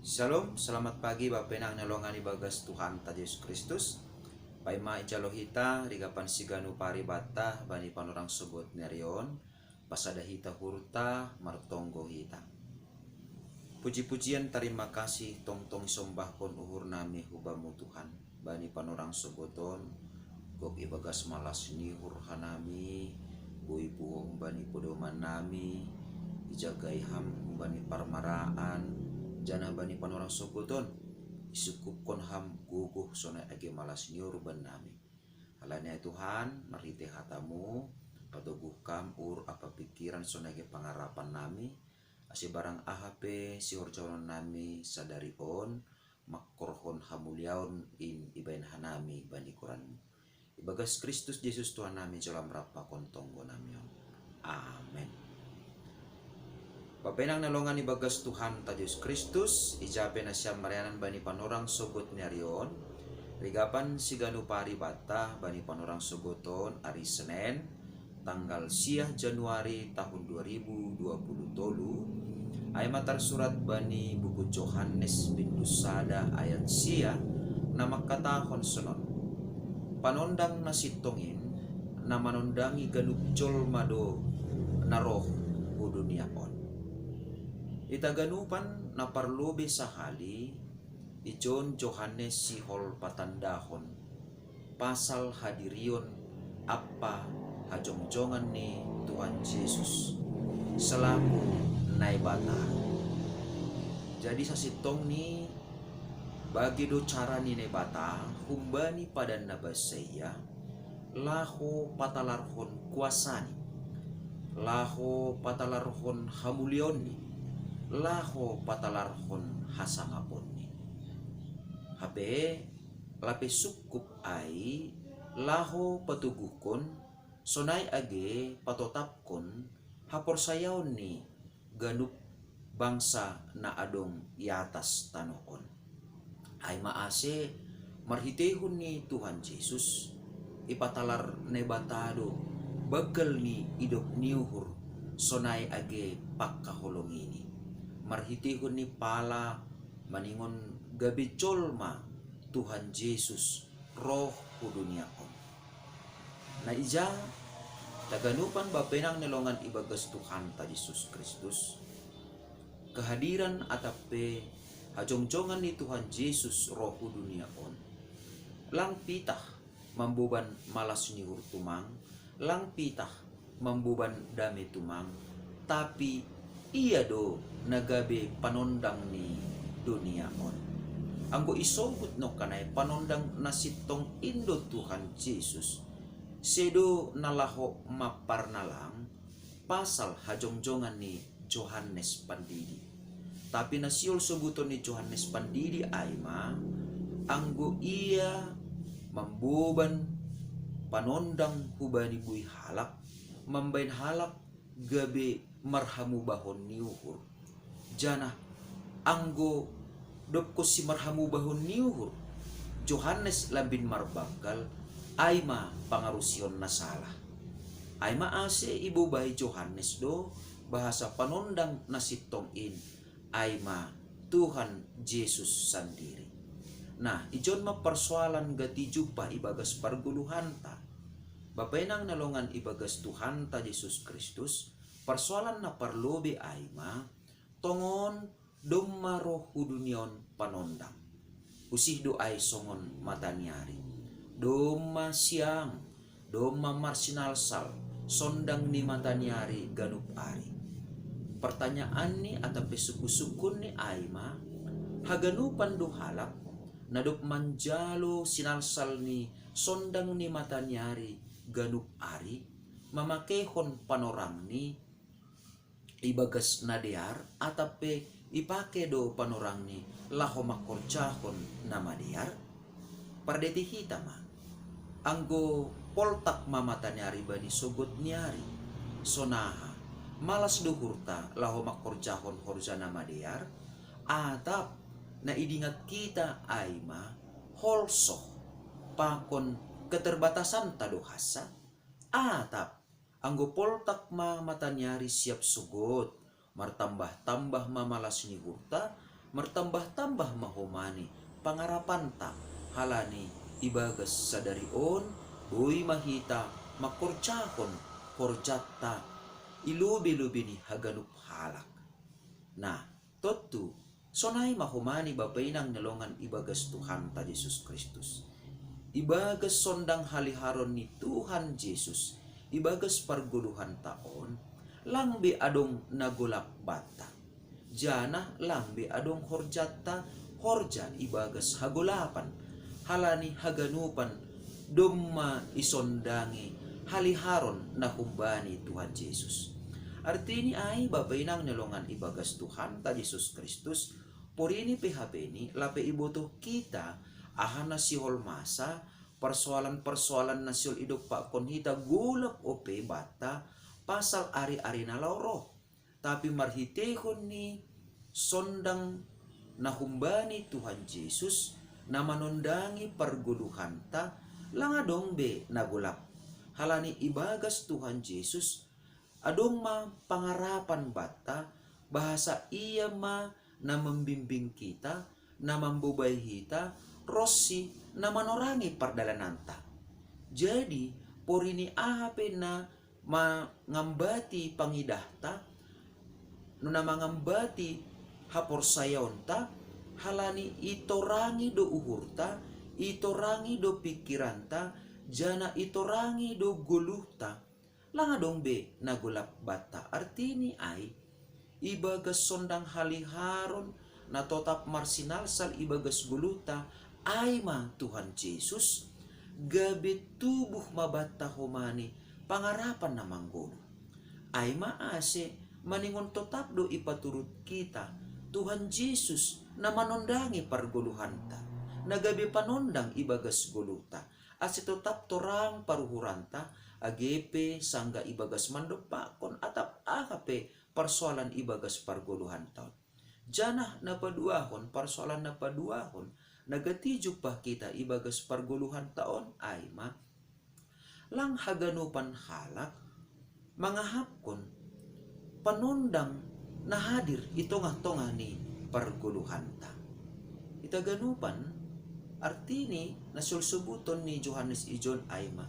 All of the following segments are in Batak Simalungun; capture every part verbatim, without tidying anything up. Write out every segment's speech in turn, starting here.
Shalom, selamat pagi Bapenang na longan ibagas Tuhanta Jesus Kristus. Paima ijalo hita rigapan siganu paribata bani panorang sogot ni ari on, pasada hita hurta, martonggo hita. Puji-pujian tarima kasih tongtong isombahkon uhur nami hubamu Tuhan, bani panorang sogoton, gok ibagas malas ni uhur hanami, boi puho humbani podoman nami, ijagai ham humbani parmaraan, janah bani panorang sogoton, isukupkon ham gogoh sonai age malas ni uhur bannami. Halani ai Tuhan, marhite hatamu, patoguh kam uhur ampa pingkiran sonai age pangarapan nami, ase barang aha pe sihorjahonon nami sadari on, mangkorhon hamuliaon in ibahen hanami bani goranmu. Ibagas Kristus Jesus Tuhan nami jolam rap pakon tonggo nami on. Amen. Bapenang na longan ibagas Tuhanta Jesus Kristus, ija pe nasiam marianan bani panorang sogot ni ari on, rigapan siganu paribata bani panorang sogoton ari Senen, tanggal siah Januari tahun dua ribu dua puluh tolu, ai ma tarsurat bani buku Johannes bindu sada ayat sia, na mangkatahon sonon: Panondang na sintong in, na manondangi ganup jolma do na roh hu dunia on. Ita ganupan na parlobei sahali, ijon Johannes sihol patandahon pasal hadirion ampa hajongjongan ni Tuhan Jesus selaku Naibata. Jadi sasintongni bage do cara ni Naibata humbani padan na bansa ia, laho patalarhon kuasani, laho patalarhon hamuliaonni, laho patalarhon hasangaponni. Hape lape sungkup ai laho patoguhkon, sonai age patotapkon haporsayaon ni ganup bangsa na adong i atas tanoh on. Ai ma ase marhiteihon ni Tuhan Jesus, ipatalar Naibata do banggal ni idop ni uhur sonai age pangkaholongini, marhiteihon ni pala maningon gabe jolma Tuhan Jesus roh hu dunia on. Na ija, taganupan Bapenang na longan ibagas Tuhanta Jesus Kristus, kehadiran atap pe hajongjongan ni Tuhan Jesus roh hu dunia on, lang pitah mamboban malas ni uhur tumang, lang pitah mamboban dame tumang, tapi Ia do na gabe panondang ni dunia on. Anggo isobut nongkan ai panondang na sintong in do Tuhan Jesus, sedo na laho mamparnalang pasal hajongjongan ni Johannes Pandidi. Tapi na sihol sobuton ni Johannes Pandidi ai ma, anggo ia mamboban panondang hubani buei halak, mambahen halak gabe marhamubahon ni uhur. Janah anggo dobkon simarhamubahon ni uhur, Johannes lambin marbanggal, ai ma pangarusion na salah. Ai ma ase ibobai Johannes do bahasa panondang na sintong in, ai ma Tuhan Jesus sandiri. Nah, ijon ma parsoalan gati jumpah ibagas pargoluhanta. Bapenang na longan ibagas Tuhanta Jesus Kristus, parsoalan na parlobei ai ma, tongon domma roh hu dunia on panondang. Usih do ai songon mataniari. Domma siang, domma marsinalsal, sondang ni mataniari ganup ari. Partanyaanni atap pe sungkunsungkunni ai ma, haganupan do halak, na dob manjalo sinalsal ni sondang ni mataniari ganup ari, mamakeihon panorangni ibagas na dear, atap pe ipake do panorangni laho mangkorjahon na madear? Pardedi hita ma. Anggo poltak ma mataniari bani sogot ni ari, sonaha, malas do uhurta laho mangkorjahon horja na madear? Atap na idingat hita ai ma holsoh pakon keterbatasanta do hansa? Atap anggo poltak ma mataniari siap sogot, martambah-tambah ma malas ni uhurta, Martambah-tambah ma homani pangarapanta, halani ibagas sadari on boi ma hita mangkorjahon horjanta i lobei-lobei ni haganup halak. Nah, tontu sonai ma homani bapa inang ni longan ibagas Tuhanta Jesus Kristus. Ibagas sondang haliharon ni Tuhan Jesus ibagas pargoluhanta on, lang be adong na golap banta. Janah lang be adong horjanta horja ibagas hagolapan, halani haganupan domma isondangi haliharon na humbani Tuhan Jesus. Artini ai, bapa inang ni longan ibagas Tuhanta Jesus Kristus, porini pe hapeni lape ibotoh hita aha na sihol masa, parsoalan-parsoalan na sihol idompakkon hita golap ope banta pasal ari-ari na laho roh. Tapi marhiteihon ni sondang na humbani Tuhan Jesus, na manondangi pargoluhanta, lang adong be na golap. Halani ibagas Tuhan Jesus adong ma pangarapan banta, bahasa Ia ma na mambimbing hita, na mambobai hita, ronsi na manorangi pardalananta. Jadi, porini aha pe na mangambati pangidahta, na mangambati haporsayaonta, halani itorangi do uhurta, itorangi do pingkiranta, janah itorangi do goluhta, lang adong be na golap banta. Artini ai, ibagas sondang haliharon na totap marsinalsal ibagas goluhta, ai ma Tuhan Jesus, gabe tubuh ma banta homani pangarapan na manggoluh. Ai ma ase maningon totap do ipaturut hita Tuhan Jesus na manondangi pargoluhanta, na gabe panondang ibagas goluhta, ase totap torang paruhuranta, age pe sanggah ibagas mandompakkon atap aha pe parsoalan ibagas pargoluhanta on. Janah na paduahon, parsoalan na paduahon, na gati jumpah hita ibagas pargoluhanta on ai ma, lang haganupan halak mangahapkon panondang na hadir i tongah-tongah ni pargoluhanta. Ita ganupan, artini na sihol sobuton ni Johannes ijon ai ma,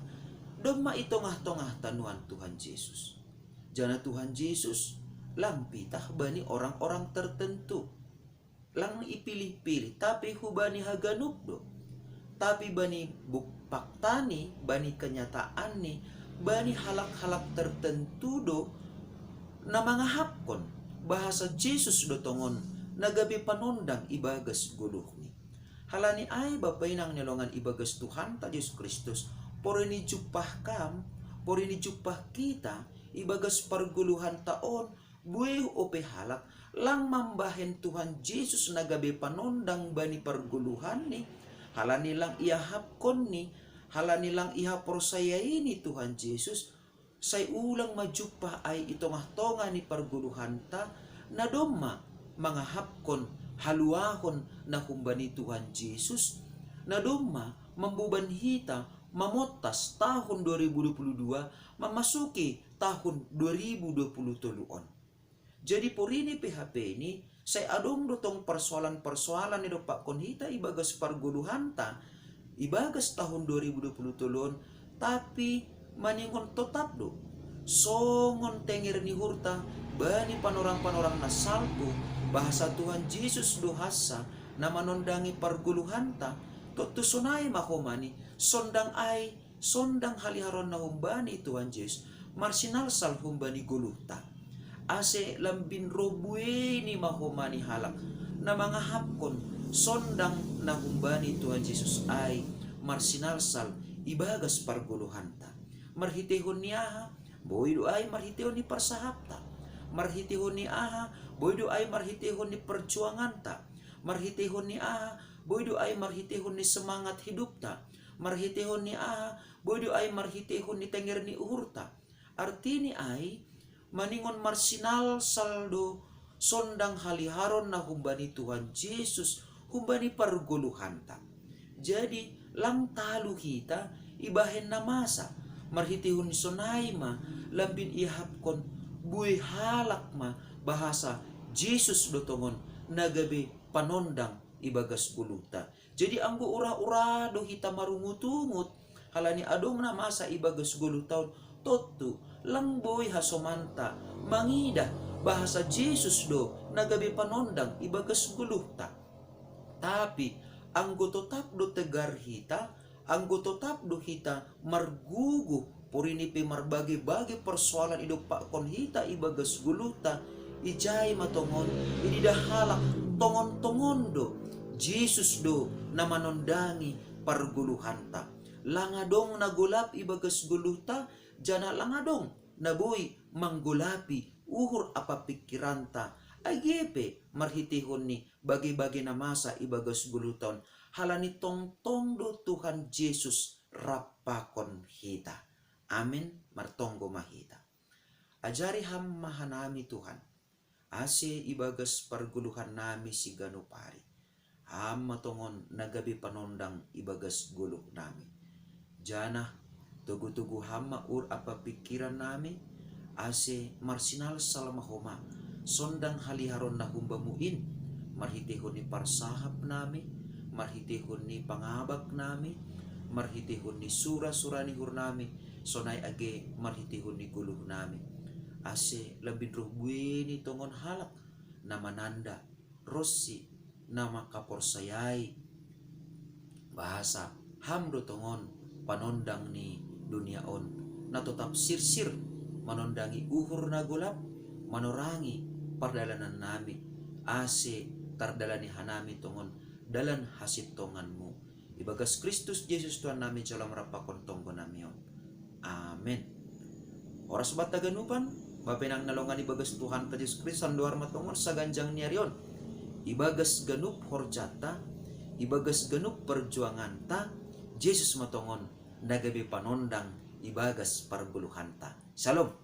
domma i tongah-tongahta nuan Tuhan Jesus. Janah Tuhan Jesus lang pitah bani orang-orang tertentu. Lang ipilih-pilih, tapi hubani haganup do. Tapi bani buk-, faktani, bani kenyataanni, bani halak-halak tertentu do na mangahapkon bahasa Jesus do tongon na gabe panondang ibagas goluhni. Halani ai, bapa inang ni longan ibagas Tuhanta Jesus Kristus, porini jumpah kam, porini jumpah hita ibagas pargoluhanta on, buei ope halak lang mambahen Tuhan Jesus na gabe panondang bani pargoluhanni, halani lang iahapkonni, halani lang ihaporsayaini Tuhan Jesus, sai ulang ma jumpah ai i tongah-tongah ni pargoluhanta, na domma mangahapkon haluahon na humbani Tuhan Jesus, na domma mamboban hita mamontas tahun dua ribu dua puluh dua mamasuki tahun dua ribu dua puluh tolu on. Jadi porini pe hapeni, sai adong do tong parsoalan-parsoalan na idompakkon hita ibagas pargoluhanta ibagas tahun dua ribu dua puluh tolu on, tapi maningon totap do songon tenger ni uhurta bani panorang-panorang na salpu, bahasa Tuhan Jesus do hansa na manondangi pargoluhanta. Tontu sonai ma homani, sondang ai, sondang haliharon na humbani Tuhan Jesus, marsinalsal humbani goluhta. Ase lambin ro bueini ma homani halak na mangahapkon sondang na humbani Tuhan Jesus ai marsinalsal ibagas pargoluhanta. Marhiteihon ni aha? Boi do ai marhiteihon ni parsahapta. Marhiteihon ni aha? Boi do ai marhiteihon ni parjuanganta. Marhiteihon ni aha? Boi do ai marhiteihon ni semangat hidupta. Marhiteihon ni aha? Boi do ai marhiteihon ni tenger ni uhurta. Artini ai, maningon marsinalsal do sondang haliharon na humbani Tuhan Jesus, humbani pargoluhanta. Jadi, lang talu hita ibahen na masa, marhiteihon ni sonai ma lambin iahapkon buei halak ma bahasa Jesus do tongon na gabe panondang ibagas goluhta. Jadi anggo ura-ura do hita marungut-ungut halani adong na masa ibagas goluhta on, tontu lang boi hasomanta mangidah bahasa Jesus do na gabe panondang ibagas goluhta. Tapi anggo totap do tegar hita, anggo totap do hita margugu, porini pe marbage-bage persoalan idompakkon hita ibagas goluhta, ijai ma tongon ididah halak tongon-tongon do Jesus do na manondangi pargoluhanta. Lang adong na golap ibagas goluhta, janah lang adong na boi manggolapi uhur ampa pingkiranta, age pe marhiteihon ni bage-bage na masa ibagas goluhta on, halani tongtong do Tuhan Jesus rap pakon hita. Amen. Martonggo ma hita. Ajari Ham ma hanami, Tuhan, ase ibagas pargoluhannami siganup ari Ham ma tongon na gabe panondang ibagas goluhnami. Janah togu-togu Ham ma uhur ampa pingkirannami, ase marsinalsal ma homa sondang haliaron na hum-Bamu in, marhiteihon ni parsahapnami, marhiteihon ni pangabaknami, marhiteihon ni sura-sura ni uhurnami, sonai age marhiteihon ni goluhnami. Ase lambin roh buei ni tongon halak na mananda ronsi na mangkaporsayai bahasa Ham do tongon panondang ni dunia on, na totap sirsir manondangi uhur na golap, manorangi pardalanannami, ase tardalani hanami tongon dalan hasintonganMu. Ibagas Kristus Jesus Tuhannami, jalo Ham rap pakon tonggonami on. Amen. Horas banta haganupan, bapenang na longan ibagas Tuhanta Jesus Kristus, andohar ma tongon saganjang ni ari on, ibagas ganup horjanta, ibagas ganup perjuanganta, Jesus ma tongon na gabe panondang ibagas pargoluhanta. Shalom.